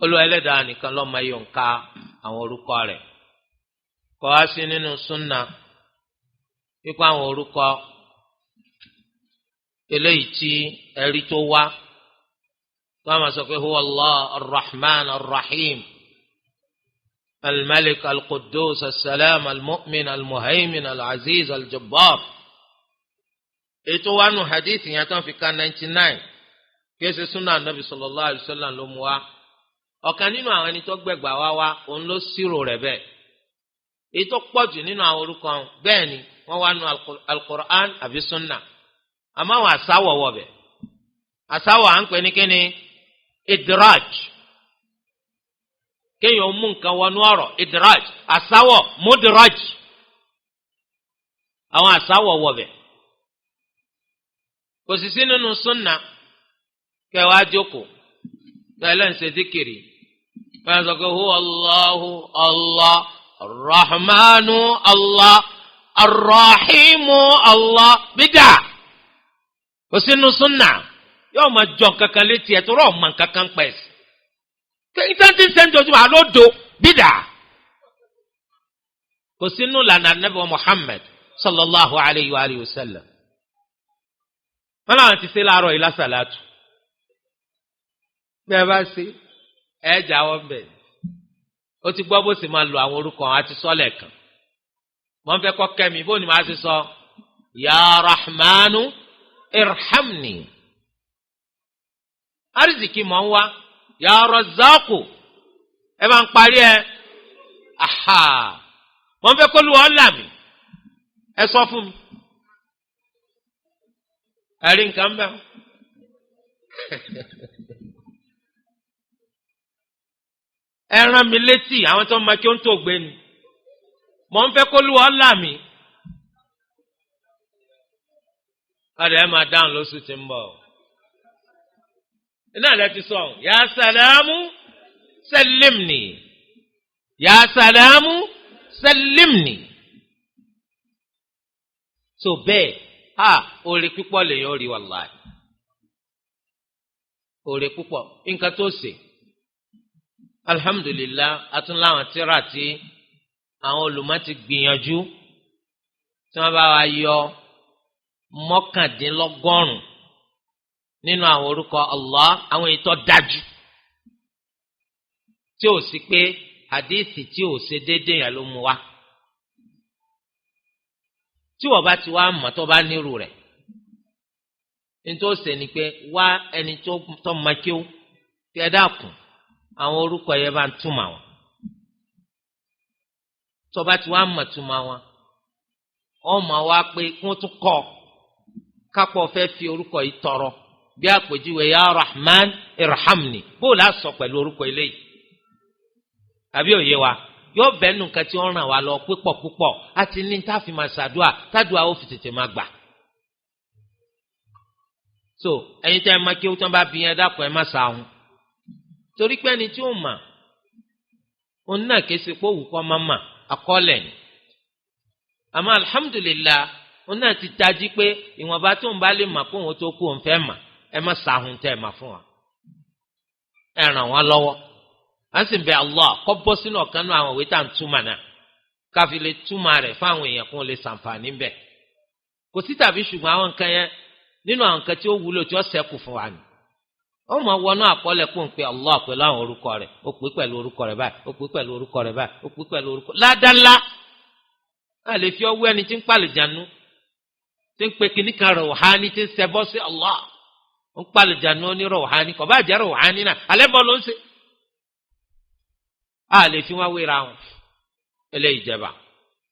Olúwa Ẹlẹ́dàá nìkan ló máa yọ̀ǹka àwọn orúkọ rẹ̀. Kọ́ wá sí nínú súnà pípa àwọn orúkọ eléyìí tí ẹ̀rí tó wá tó a máa sọ pé huwa Allah ar-Rahman ar-Rahim al-Malik al-Quddus as-Salam al-Mu'min al-Muhaymin al-Aziz al-Jabbar. Ètò wa nù hadith yẹn tó ń fi ka 99 kí ẹ ṣe súnà Nabi sallallahu alayhi wa sallam ló mú wa. Ọ̀kan nínú àwọn ẹni tó gbẹ̀gbà wá wá, òun ló ṣírò rẹ̀ bẹ́ẹ̀. Èyí tó pọ̀jù nínú àwọn orúkọ bẹ́ẹ̀ ni wọ́n wá nu al-Qur'an àbí sunna, àmọ́ àwọn àsáwọ̀ wọ̀ bẹ̀. Àsáwọ̀ à ń pè ní kíni? Idraj, kéèyàn mú nǹkan wọnú ọ̀rọ̀, idraj, àsáwọ̀, mudraj. Àwọn àsáwọ̀ wọ̀ bẹ̀. Kò sì sí nínú sunna kẹwàá jókòó tẹ́lẹ̀ ń ṣe díkìrì, wọ́n sọ pé huwa Allahu Allah arrahmanu Allah arrahimu Allah. Bídà, kò sínú súnà. Yóò máa jọ kankan létí ẹ̀ tó rọ̀ ọ̀ma kankan pẹ̀ sí. Kí tí ń sẹ́ńdọ̀jú àlódo bídà, kò sínú lànà Nabi Muhammad sallallahu alayhi wa alihi wa sallam. Wọn làwọn ti ṣe láàárọ̀ yìí lásàlátù. Bí ẹ bá ṣe, ẹ jáwọ́ ń bẹ̀. Ó ti gbọ́ bó sì máa lo àwọn orúkọ àti sọ́lẹ̀ kan. Wọ́n fẹ́ kọ́ kẹ́mi bó ni màá ṣe sọ ya Rahmanu irhamni. Arizikì mọ̀ ń wá, ya Razzaqu, ẹ bá ń parí ẹ. Aha, wọ́n fẹ́ kó lu ọ́ là mí, ẹ sọ fún mi. Ẹ̀rí nǹkan bẹ́ẹ̀. Ẹ rán mi létí àwọn tó ń ma kí ó ń tó gbé ni. Mọ̀ ń fẹ́ kó lu ọ́ là mí. Ọ̀dà, ẹ máa dáhùn lóṣù tí ń bọ̀. Iná rẹ ti sọ ya sàlámù sẹlẹ̀mnì, ya sàlámù sẹlẹ̀mnì. So bẹ́ẹ̀ ha, oore púpọ̀ lèyàn rí, wàláì, oore púpọ̀. Nǹkan tó ṣe, alhamdulillah, atúnláwọn tíra tí àwọn olùmọ̀ ti gbìyànjú tí wọ́n bá wa yọ 99 nínú àwọn orúkọ Allah, àwọn ètò dájú tí ò sí pé hadithi tí ò ṣe déédéé yẹn ló mú wa. Tí wọ́n bá ti wá mọ̀, tó bá nírú rẹ̀, nítorí ó ṣe ni pé wá ẹni tó máa kí ó fi ẹ dákun, àwọn orúkọ yẹn bá ń túmọ̀ wọn. Tó bá ti wá mọ̀ túmọ̀ wọn, wọ́n mọ̀ wá pé kí wọ́n tún kọ́ kápọ̀ fẹ́ fi orúkọ yìí tọrọ, bí àpèjúwe ya Rahman irhamni, bó o lá sọ pẹ̀lú orúkọ eléyìí, àbí òye wa? Yóò bẹ́ẹ̀ nù nǹkan tí ó ràn wá lọ púpọ̀ púpọ̀ àti ní tá a fi máa ṣàdúà, tádùá ó fi tètè máa gbà. So ẹ̀yin tẹ́ ẹ máa kí ó tán bá bí yẹn, dákun, ẹ má sàhùn, torí pé ẹni tí ó mà, òun náà kése pé òwú kọ́ máa mà, àkọọ́lẹ̀ ni. Àmọ́ alhamdulillah, òun náà ti tají pé ìwọ̀nba tó ń bá lè mà kó òun tó kú, òun fẹ́ mà. Ẹ má sàhùn tẹ́ ẹ mà fún wa, ẹ ràn wọ́n lọ́wọ́. À ń sì bẹ Allah kọ́ bọ́ sínú ọ̀kan náà àwọn ìwé tá à ń túmọ̀ náà, káfi lè túmọ̀ rẹ̀ fáwọn èèyàn kó lè ṣàǹfààní bẹ̀. Kò sí tàbí ṣùgbọ́n, àwọn nǹkan yẹn nínú àwọn nǹkan tí ó wúlò tí ó ṣẹ́kù fún wa ni. Ó mọ wọnú àkọọ́lẹ̀ kó ń pe Allah pẹ̀lú àwọn orúkọ rẹ̀. Ó pè pẹ̀lú orúkọ rẹ̀ báyìí, ó pè pẹ̀lú orúkọ rẹ̀ báyìí, ó pè pẹ̀lú orúkọ ládàlá. A lè fi ọwọ́ ẹni tí ń pàlìjànú, tí ń pe kìnnì kan rọ̀hání, tí ń ṣẹbọ sí Allah, ń pàlìjànú ó ní rọ̀hání, kò bá jẹ́ rọ̀hání náà, alẹ́ bọ́ ló ń ṣe. A lè fi wọn wéra wọn. Eléyìí jẹba.